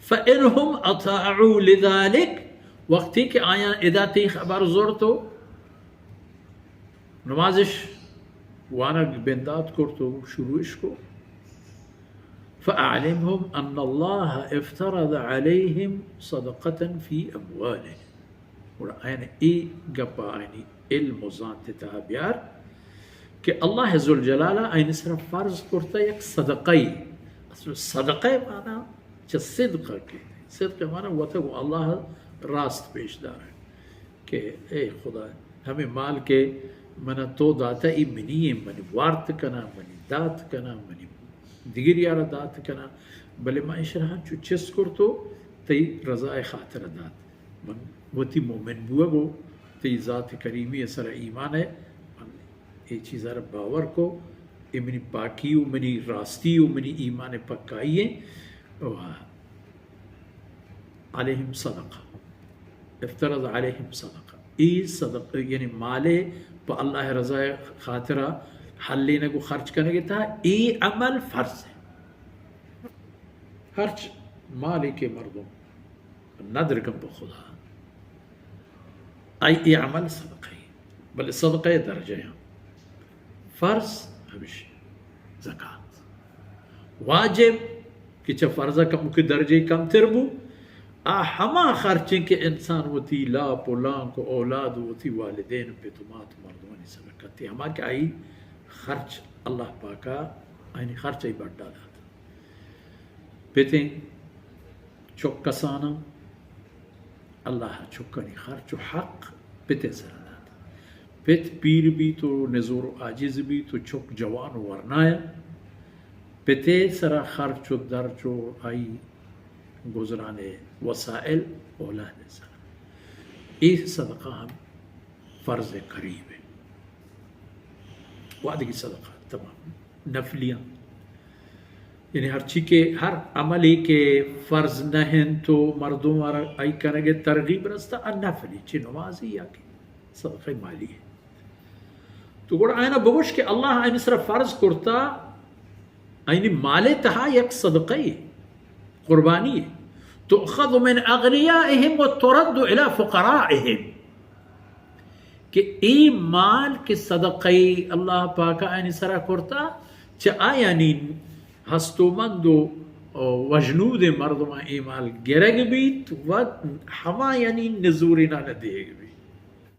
فإن هم أطاعوا لذلك، وقتی کہ آیاں ادا تئی خبر زرت و نمازش وانگ بندات کرت و شروعش کو، فأعلمهم أن الله افترض عليهم صدقة في أموالهم۔ گڑا آیان اے گپ آیانی علم و زانت تہا بیار کہ اللہ ذوالجلال آیانی سرا فرض کرتا یک صدقہ ای۔ اصل صدقہ معنی چہ صدق کہ، صدق معنی وتگ و اللہ راست پیش دارگ کہ اے خدا، ہمیں مال کہ من تو داتا، ای منی ہیں، منی وارت کنا، منی دات کنا، منی دگری آرا دات کنا، بلے من اشرا چو چست کرتو تئی رضا خاطر دات۔ من وتی مومن بوگ و تئی ذات کریمی سر ایمان ہے، من اے چیز را باور کو، اے منی پاکی و منی راستی و منی ایمان پکائی ہے۔ و علیہم صدقہ، افترض علیہم صدقہ۔ ای صدقہ یعنی مالے پہ اللہ رضا خاطرہ حلینگ و خرچ کنگے تہا ای عمل فرض ہے۔ ہرچ مالے کہ مردم ندر کن پہ خدا، آئی اے عمل صدقہ ای، بلے صدقہ درجہ ہیں۔ فرض ہمیشی زکات، واجب کہ چہ فرض کم کہ درجہ کم تر بو، آ ہما خرچیں کہ انسان وتی لاپ و لانک و اولاد و وتی والدین و پت و مات و مردمانی سر کتی، ہما کہ آئی خرچ اللہ پاکا آئینی خرچ ای بڑا داتا۔ پتیں چک کساناں اللہ چکانی خرچ و حق پتیں سر دات۔ پت پیر بیت و نزور و عاجز بیت و چک جوان و ورنایا، پتے سرا خرچ و درچ و آئی گزران وسائل اولاد سرا۔ اے صدقہ ہم فرض قریب ہے۔ وعدگی صدقہ تمام نفلیاں، یعنی ہرچی کہ ہر عملی کہ فرض نہ انت و مردم آئی کنگے ترغیب رستا، آ نفلی، چہ نمازی یا کہ صدقہ مالی ہے۔ تو گڑا آئینا بگوش کہ اللہ آئین سر فرض کرتا، آئینی مال تہا یک صدقہ، قربانی، تؤخذ من اغنیائهم و ترد الی فقرائهم، کہ ای مال کہ صدقہ اللہ پاک آئینی سرا کرتا، چہ آیانی ہستومند و وجنود مردمان ای مال گرگ بیت و ہمایانی نزورینان دیگ بیت۔